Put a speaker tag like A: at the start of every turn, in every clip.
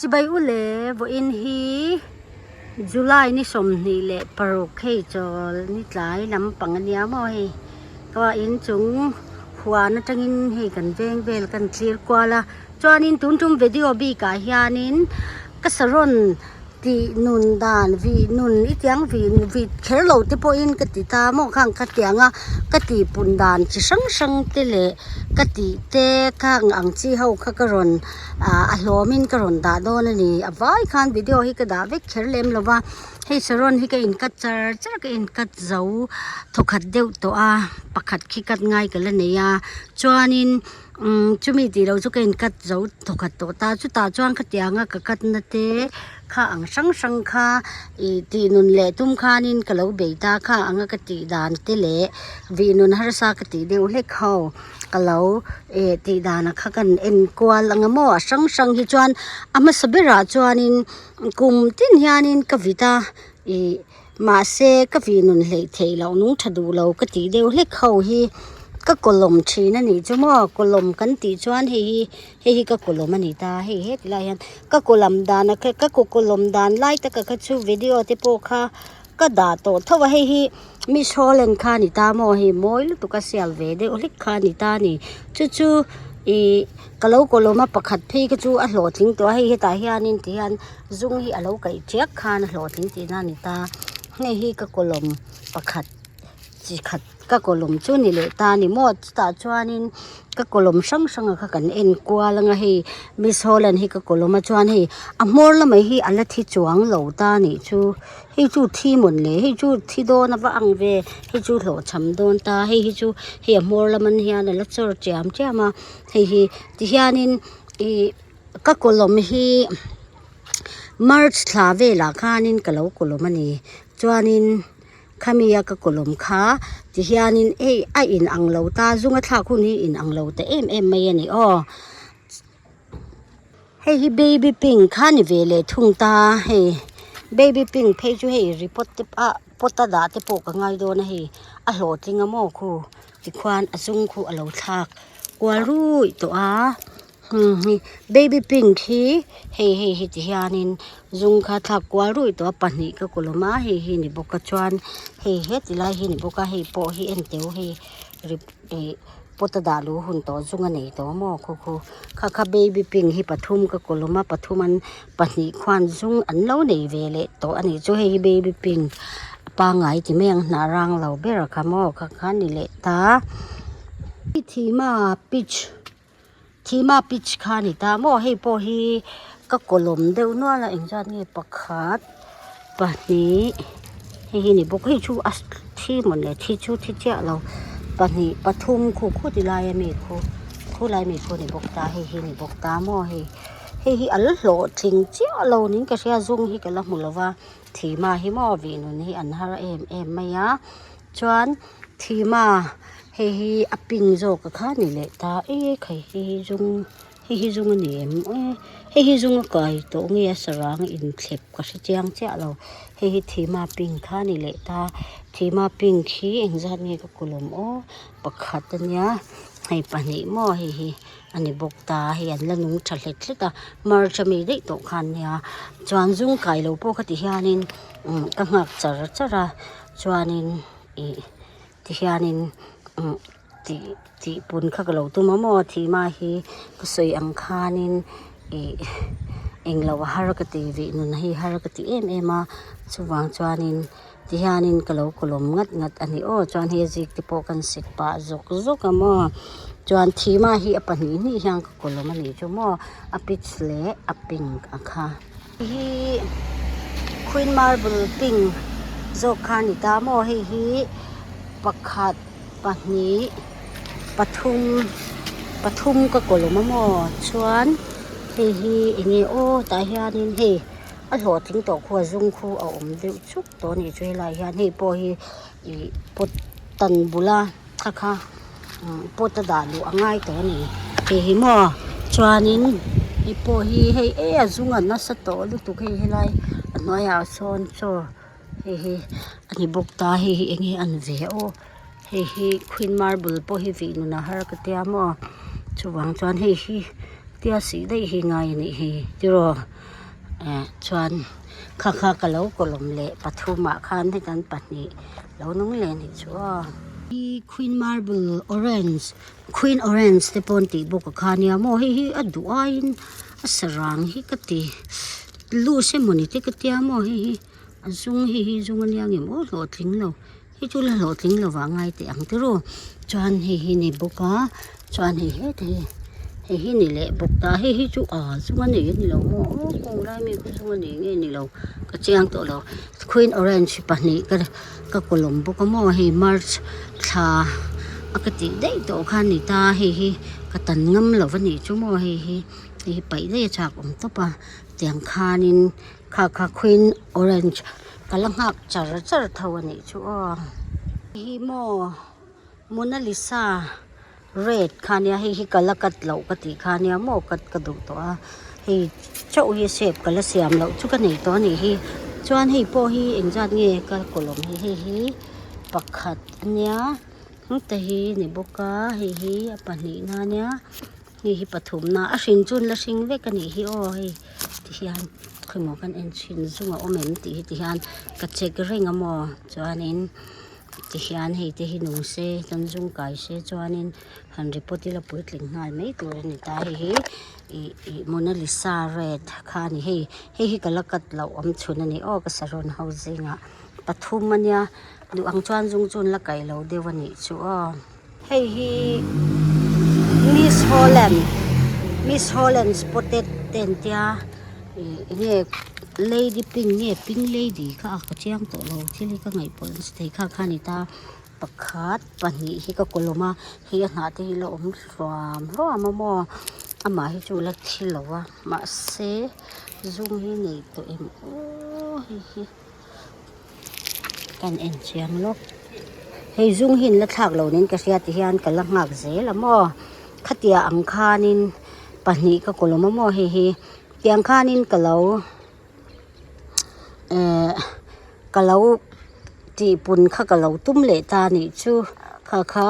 A: Chibai u le, vawiin hi July ni 26 hei chawl ni tlai lampang a nia maw hei ka inchung huan atangin hei kan veng vel kan thlir kual a chuanin tun tum video bikah hianin ka saron tih nun dan vih nun i tiang vih vih kher lo te pawhin ka ti ta maw khang ka tiang a ka tih pun dan chi hrang hrang te leh ka tih te khang ang chi ho kha ka rawn ah a hlawmin ka rawn dah dawn a ni a vai khan video hi ka dah vek kher lem lo va hei saron hi ka in cut char char ka in cut zo thawkhat deuh tawh a pakhat khi cut ngai ka la nei a chuanin. Umm chumi tih loh chu ka in cut zo thawkhat tawh ta chutah chuan khatianga ka cut na te kha ang hrang hrang kha ih tih nun leh tum khanin ka lo bei ta kha anga ka tih dan te leh vih nun harsa ka tih deuh hlek ho ka lo eh tih danah kha kan en kual ang a maw a hrang hrang hi chuan a hmasa berah chuanin kum tin hianin ka vit a ih. Mahse, ka vih nun hleih theih loh nung tha duh lo ka tih deuh hlek ho hi ka kawlawm thin a nih chu maw? Kawlawm kan tih chuan hei hi hei hi ka kawlawm a ni ta hei heti lai hian ka kawlawm dan a ka kawlawm dan lai taka kha chu video te pawh kha ka dah tawh tho a hei hi Miss Holland kha a ni ta maw? Hei mawi lutuk a sial ve deuh hlek kha a ni ta a ni chu chu ih ka lo kawlawm a pakhat phei kha chu a hlawhtling tawh a hei hetah hianin ti hian. Zung hi a lo kaih chiak khan a hlawhtling tihna a ni ta. Hei hi ka kawlawm pakhat chi khat ka kawlawm chu ni leh ta a ni maw chutah chuanin ka kawlawm hrang hrang a kha kan en kual anga hei miss holland hi ka kawlawm a chuan hei a hmawr lamah hi a la thi chuang lo ta a nih chu hei chu thi mawn le hei chu thi dawn a va ang ve hei chu hlawhchham dawn ta hei hi chu hei a hmawr lam an hian a la chawr chiam chiam a hei hi tihianin ih. Ka kawlawm hi march thla velah khanin ka lo kawlawm a ni chuanin khami a ka kawlawm kha tihianin hei a in ang lo ta zunga thlak hun hi in ang lo ta em em mai a ni aw hei hi baby pink kha ni ve leh thung ta hei baby pink phei chu hei repot te ah pot a dah te pawh ka ngai dawn a hei a hlawhtling a maw khu tikhuan a chung khu a lo thlak kual ruih tawh a. Baby pink hi hei hei hi ti hianin zung kha thlak kual ruih tawh a pahnih ka kulawm a hei hi ni bawk a chuan hei heti lai hi ni bawk a hei pawh hi en teu hei rip ih pot a dah luh hun tawh zung a nei tawh maw khaw khu kha kha baby pink hi pathum ka kulawm a pathum an pahnih khuan zung an lo nei ve leh tawh a nih chu hei hi baby pink pangai ti mai ang hnah rang lo ber a kha maw kha kha ni leh ta thima peach. Thima peach kha a ni ta maw hei pawh hi ka kawlawm deuh nual a engzat nge pakhat pahnih hei hi ni bawk hei chu a thi mawn le thi chu thi chiah lo pahnih pathum khu khu ti lai ami khu khu lai mi khu a ni bawk ta hei hi ni bawk ta maw hei hei hi a la hlawhtling chiah lo niin ka hria zung hi ka la hmu lo va thima hi maw vih nun hi an har em em mai a. Chuan thima hei hi a pink zawk a kha ni leh ta e khai hei hi zum hei hi zum a ni em e hei hi zum a kai tawh nge a sarang inthlep ka hre chiang chiah lo hei hi thima pink kha a ni leh ta thima pink hi engzat nge ka kulawm aw pakhat a nia hei pahnih maw hei hi a ni bawk ta hei an la nung tha hlet hlet a march ami daih tawh kha an nia chuan zum kai lo pawh kha ti hianin ka nghak char char a. Chuanin ih tihianin umm tih tih pun kha ka lo tum a maw thihma hi ka sawi ang khanin ih englo a har ka ti vih nun hi har ka ti em em a chuvang chuanin tihianin ka lo kawlawm ngat ngat a ni aw chuan hei a zik te pawh kan sik pah zawk zawk a maw chuan thihma hi a pahnih hnih hian ka kawlawm a nih chu maw a peach leh a pink a kha. Hi queen marble pink zawk kha a ni ta maw hei hi pakhat pahnih pathum pathum ka kawlawm a maw chuan hei hi eng nge aw tah hianin hei a hlawhtling tawh khu a zum khu a awm deuh chuk tawh a nih chu helaiah hian hei pawh hi ih pot tan bula kha kha pot a dah luh a ngai tawh a ni hei hi maw chuanin hei pawh hi hei e a zung a nasa tawh lutuk hei helai a hnuaiah sawn chaw hei hi a ni bawk ta hei hi eng nge an ve aw hei hi queen marble pawh hi vih nun a har ka tia maw chuvang chuan hei hi. Tia sih daih hi ngai a nih hi tiraw eh chuan kha kha ka lo kawlawm leh pathumah khan hetan pahnih lo nung leh a nih chu aw. Hi queen marble orange queen orange te pawh an tih bawk a kha nia maw hei hi a duh aiin a sarang hi ka ti loose emawni te ka tia maw hei hi a zum hei hi zum ania ngem aw hlawhtling lo. Hei chu la hlawhtling lo vang ngai teh ang tiraw chuan hei hi ni bawk a chuan hei heta hi hei hi ni leh bawk ta hei hi chu ah zung a nei a ni lo maw aw kawng lai mi kha zung a nei nge ni lo ka chiang tawh lo queen orange pahnih ka ka kawlawm bawk a maw hei march thla a ka tih daih tawh kha a ni ta hei hi ka tan ngam lo a nih chu maw hei hi hei hi paih daih a chak awm tawp a tiang khanin. Kha kha queen orange ka la nghak char char tho a nih chu aw. Hei hi maw Mona Lisa red kha nia hei hi ka la cut loh ka tih kha nia maw cut ka duh tawh a hei chauh hi shape ka la siam loh chu ka nei tawh a nih hi chuan hei pawh hi engzat nge ka kawlawm hi hei hi pakhat a nia heta hi ni bawk a hei hi a pahnihna a nia. Hei hi pathumna a hrin chu an la hring vek a nih hi aw hei ti hian khawimaw kan en thin zung a awm em tih hi ti hian ka check reng a maw chuanin ti hian hei te hi nung se chuan zung kai se chuanin han report ila puitling nghal mai tur a ni ta hei hi ih ih monalisa red kha a ni hei hei hi ka la cut loh awm chhun a ni aw ka saron ho zingah pathum a nia duh ang chuan zung chu an la kaih lo deuh a nih chu aw. Hei hi Miss Holland Miss Holland spotted te an tia ih enge lady pink nge pink lady kha a ka chiang tawh lo thil hi ka ngaihpawlh nasa thei kha kha a ni ta pakhat pahnih hi ka kawlawm a hei a hnah te hi la awm hluam hluam a maw amah hi chu la thi lo a mahse zum hi nei tawh em aw hei hi. Kan en chiang lawk hei zung hi an la thlak lo niin ka hria ti hian ka la nghak zel a maw khatia ang khanin pahnih ka kawlawm a maw hei hi tiang khanin ka lo eh ka lo tihpun kha ka lo tum leh ta a nih chu kha kha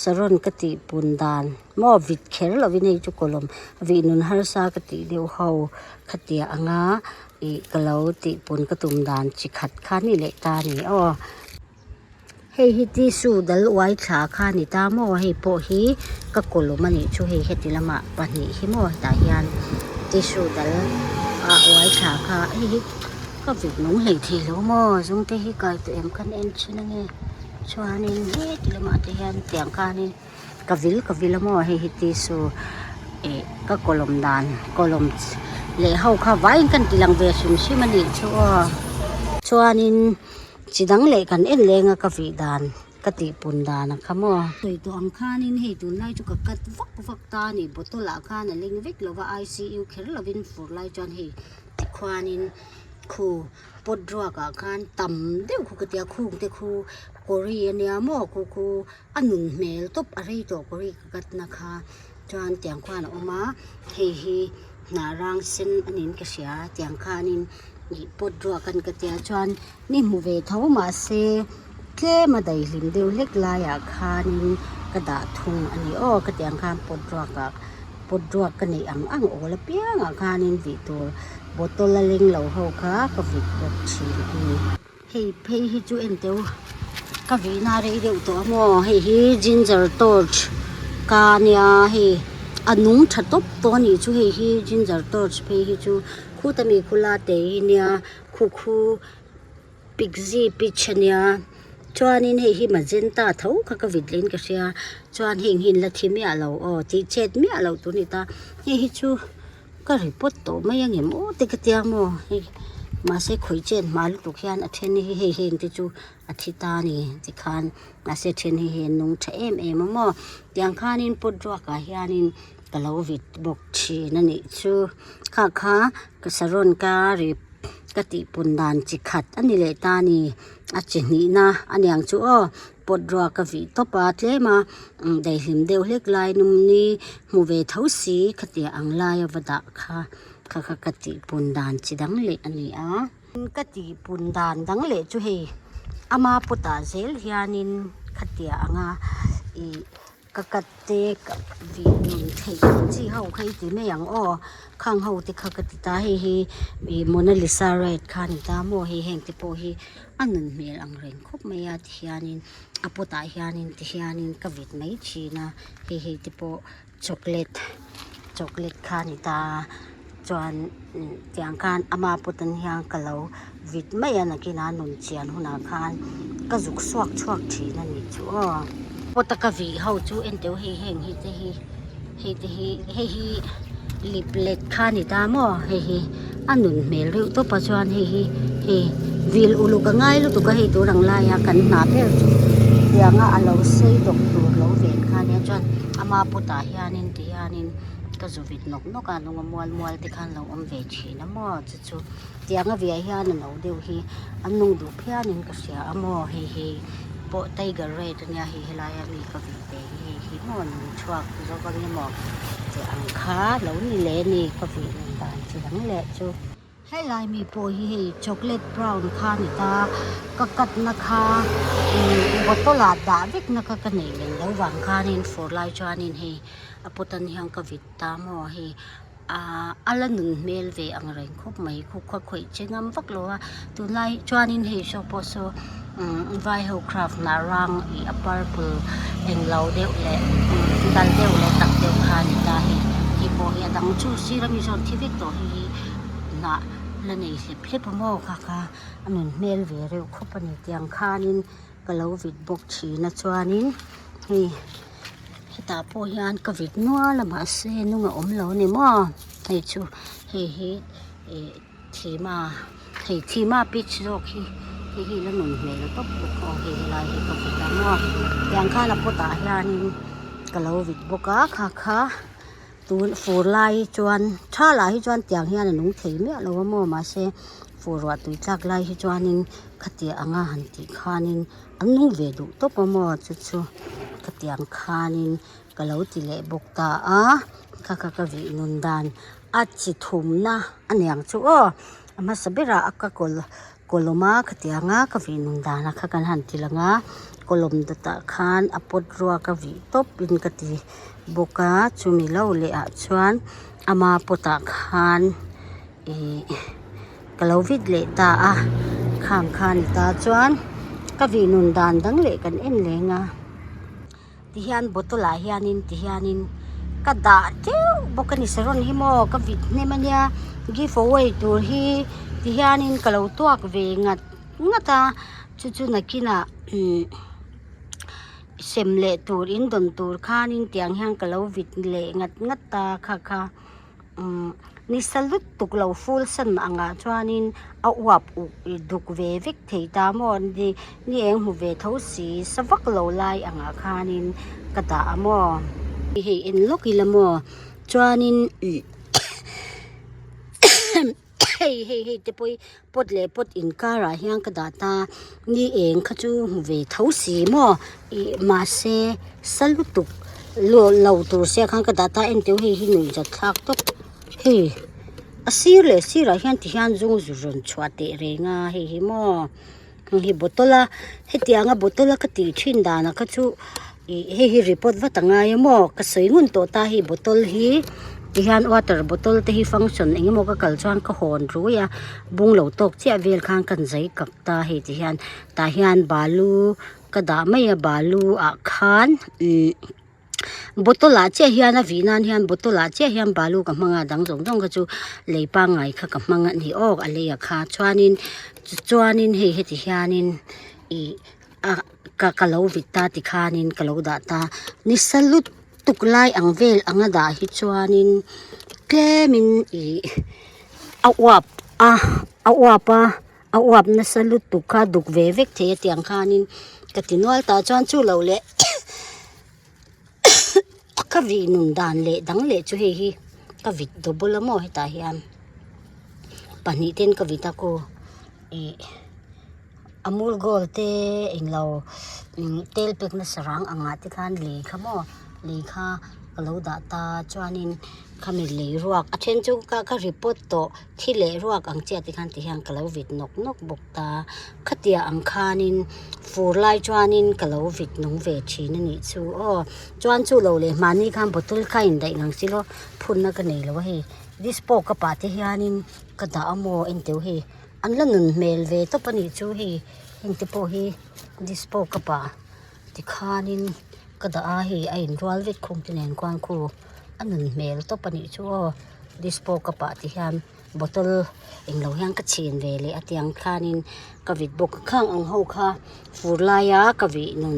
A: saron ka tihpun dan maw vit kher lovin hei chu kawlawm vih nun harsa ka tih deuh ho khatia anga. Ih ka lo tihpun ka tum dan chi khat kha ni leh ta a ni aw. Hei hi tissue dal uai thla kha a ni ta maw hei pawh hi ka kawlawm a nih chu hei heti lamah pahnih hi maw hetah hian tissue dal a uai thla kha hei hi ka vit nung hlei thei lo maw zum te hi kai tawh em khan en thin ange chuanin heti lamah te hian tiang khanin. Ka vil ka vil a maw hei hi tissue ih ka kawlawm dan kawlawm leh ho kha vaiin kan ti lang ve hrim hrim a nih chu aw chuanin chi dang leh kan en leng a ka vih dan ka tih pun dan ang kha maw. Sawi tawh ang khanin hei tunlai chu ka cut vak vak ta a ni bottle ah khan a leng vek lova I_C_U kher lovin fur lai chuan hei tikhuanin khu. Pot ruak ah khan tam deuh khu ka tia khung te khu kawri ania maw khu khu a nun hmel tawp a rei tawh kawri ka cut na kha chuan tiang khuan a awm a hei hi hnah rang sen a niin ka hria tiang khanin ih pot ruak a ni ka tia chuan ni hmu ve tho mahse tlem a daihlim deuh hlek laiah khanin ka dah thung a ni aw ka tiang khan pot ruak ah. Pot ruak ka neih ang ang awl apiangah khanin vih tur bottle a leng lo ho kha ka vit bawk thin a ni. Hei phei hi chu en teu ka vihna rei deuh tawh a maw hei hi ginger torch ka nia hei a nung tha tawp tawh a nih chu hei hi ginger torch phei hi chu khuta mi khula te hi nia khu khu. Pixie peach a nia chuanin hei hi magenta tho kha ka vit leh in ka hria chuan heng hi an la thi miah lo aw tih chet miah loh tur a ni ta hei hi chu ka report tawh mai ang em aw te ka tia maw hei mahse khawih chet hma lutuk hian a then hi hei heng te chu a thi ta a ni tikhan mahse a then hi hei an nung tha em em a maw tiang khanin pot ruakah hianin ka lo vit bawk thin a nih chu kha kha ka saron ka rip. Ka tihpun dan chi khat a ni leh ta a ni. A chi hnihna a niang chu aw pot ruak ka vih tawp a tlem a daihlim deuh hlek lai num ni hmu ve tho si khatiang ang laia va dah kha kha kha ka tihpun dan chi dang leh a ni a. Ka tihpun dan dang leh chu hei ama pawtah zel hianin khatiang anga ih. Ka cut te ka vih nun theih ang chi ho kha i ti mai ang aw khang ho te kha ka ti ta hei hi ih Mona Lisa red kha a ni ta maw hei heng te pawh hi a nun hmel ang reng khawp mai a tihianin a pot ah hianin tihianin ka vit mai thin a hei hei te pawh chocolate chocolate kha a ni ta chuan tiang khan ama pot an hian ka lo vit mai a nakinah nun chian hunah khan ka zuk suak chhuak thin a nih chu aw. Pot a ka vih ho chu en teuh hei heng hi te hi hei te hi hei hi lip let kha a ni ta maw hei hi a nun hmel reuh tawp a chuan hei hi hei vil uluk a ngai lutuk a hei tur ang laia kan hna ber chu tianga a lo sei dawk tur lo ven kha nia chuan ama pot ah hianin ti hianin ka zu vit nawk nawk a nunga mual mual te khan lo awm ve thin a maw chu chu tianga viah hian a no deuh hi an nung duh phianin ka hria a maw hei hi pawh tiger red ania hei helaia mi ka vih ve hi hei hi maw nung chhuak zawk ang emaw tih ang kha lo ni leh a ni ka vih nun dan chi dang leh chu. Helai mi pawh hi hei chocolate brown kha a ni ta ka cut na kha ihh bottle ah dah vek na kha ka neih lem loh vang khanin fur lai chuanin hei a pot an hian ka vit ta maw hei ahh a la nun hmel ve ang reng khawp mai khu khaw khawih che ngam vak lo a tunlai chuanin hei saw pawh saw umm vai ho craft hnah rang ih a purple englo deuh leh dal deuh leh tak deuh kha a ni ta hei hei pawh hi a dang chu sir ami sawn thi vek tawh hei hi hnah la nei hlep hlep a maw kha kha a nun hmel ve reuh khawp a ni tiang khanin ka lo vit bawk thin a chuanin hei hetah pawh hian ka vit nual a mahse nung a awm lo a ni maw hei chu hei hi ih thima hei thima peach zawk hi hei hi la nun hmel tawp bawk aw hei helai hi ka vit a maw tiang khan a pot ah hianin ka lo vit bawk a kha kha. Tun fur lai hi chuan tha lah hi chuan tiang hian a nung thei miah lo a maw mahse fur ruah tui tlak lai hi chuanin khatiang anga han tih khanin an nung ve duh tawp a maw chu chu khatiang khanin ka lo ti leh bawk ta a kha kha ka vih nun dan a chi thumna a niang chu aw a hmasa berah a ka kawl kawlawm a khatiang a ka vih nun dan a kha kan han ti lang a kawlawm dawtah khan a pot ruak a vih tawp in ka ti bawk a chumi lo leh ah chuan ama pot ah khan ihh ka lo vit leh ta a khang kha a ni ta chuan ka vih nun dan dang leh kan en leng a. Tihian bottle ah hianin tihianin ka dah teuh bawk a ni saron hi maw ka vit hnem ania give away tur hi tihianin ka lo tuak ve ngat ngat a chu chu nakinah umm sem leh tur in dawn tur khanin tiang hian ka lo vit leh ngat ngat a kha kha. umm nisa lut tuk lo ful san angah chuanin a uap uk duk ve vek thei ta maw ni ni eng hmu ve tho si sa vak lo lai angah khanin ka dah a maw hei en lawk ila maw chuanin ih hei hei hei te pawh hi pot leh pot inkarah hian ka dah ta ni eng kha chu hmu ve tho si maw ih mahse sa lutuk lo tur sia khan ka dah ta enteu hei hi nuih zat thlak tawp hei a sir leh sirah hian ti hian zung zu rawn chhuah teh reng a hei hi maw hei hi bottle a hetianga bottle a ka tih thin danah kha chu ih hei hi report vat a ngai a maw ka sawi ngun tawh ta hei bottle hi ti hian water bottle te hi function eng emaw ka kal chuan ka hawn rui a bung lo tawk chiah vel khan ka zai kak ta hei ti hian tah hian balu ka dah mai a balu ah khan ihh. Bottle ah chiah hian a vih nan hian bottle ah chiah hian balu ka hmang a dang zawng zawng kha chu lei pangngai kha ka hmang a ni awk a lei ah kha chuanin chuanin hei heti hianin ih a ka ka lo vit ta tikhanin ka lo dah ta nisa lutuk lai ang vel anga dah hi chuanin tlemin ih a uap a a uap a. A uap nasa lutuk kha duk ve vek thei a tiang khanin ka ti nual tah chuan chu lo leh ka vih nun dan leh dang leh chu hei hi ka vit double a maw hetah hian pahnih ten ka vit a ku ih amul gold te englo tel pek nasa rang angah te khan lei kha maw lei kha. ka lo dah ta chuanin khami lei ruak a then chu ka ka repot tawh thi leh ruak ang chiah te khan ti hian ka lo vit nawk nawk bawk ta khatia ang khanin fur lai chuanin ka lo vit nung ve thin a nih chu aw chuan chu lo leh mahni khan bottle kha indaih ngang silo phunna ka nei lo a hei dispo ka pah te hianin ka dah a maw enteu hei an la nun hmel ve tawp a nih chu hei heng te pawh hi dispo cup ah tikhanin ka dah a hei a inrual vek khum te nen khuan khu a nun hmel tawp a nih chu aw dispo cup ah ti hian bottle englo hian ka chhin ve leh a tiang khanin ka vit bawk a khang ang ho kha fur laia ka vih nun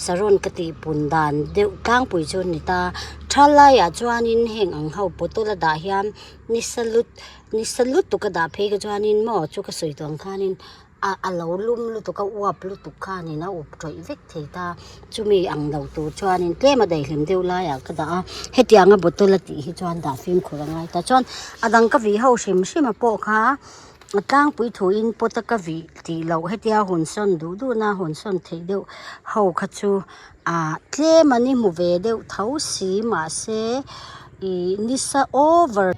A: saron ka tih pun dan deuh tlangpui chu a ni ta thal laiah chuanin heng ang ho bottle a dah hian ni salut ni salut tuk a dah phei kha chuanin maw chu ka sawi tawh ang khanin a a lo lum lutuk a uap lutuk khanin a up tawih vek thei ta chumi ang lo tur chuanin tlem a daihlim deuh laiah ka dah a hetianga bottle a tih hi chuan dah fimkhur a ngai ta chuan a dang ka vih ho hrim hrim a pawh kha a tlangpui thuin pot a ka vih tih loh hetia hun sawn duh duh na hun sawn theih deuh ho kha chu ah tlem an i hmu ve deuh tho si mahse ih nisa over.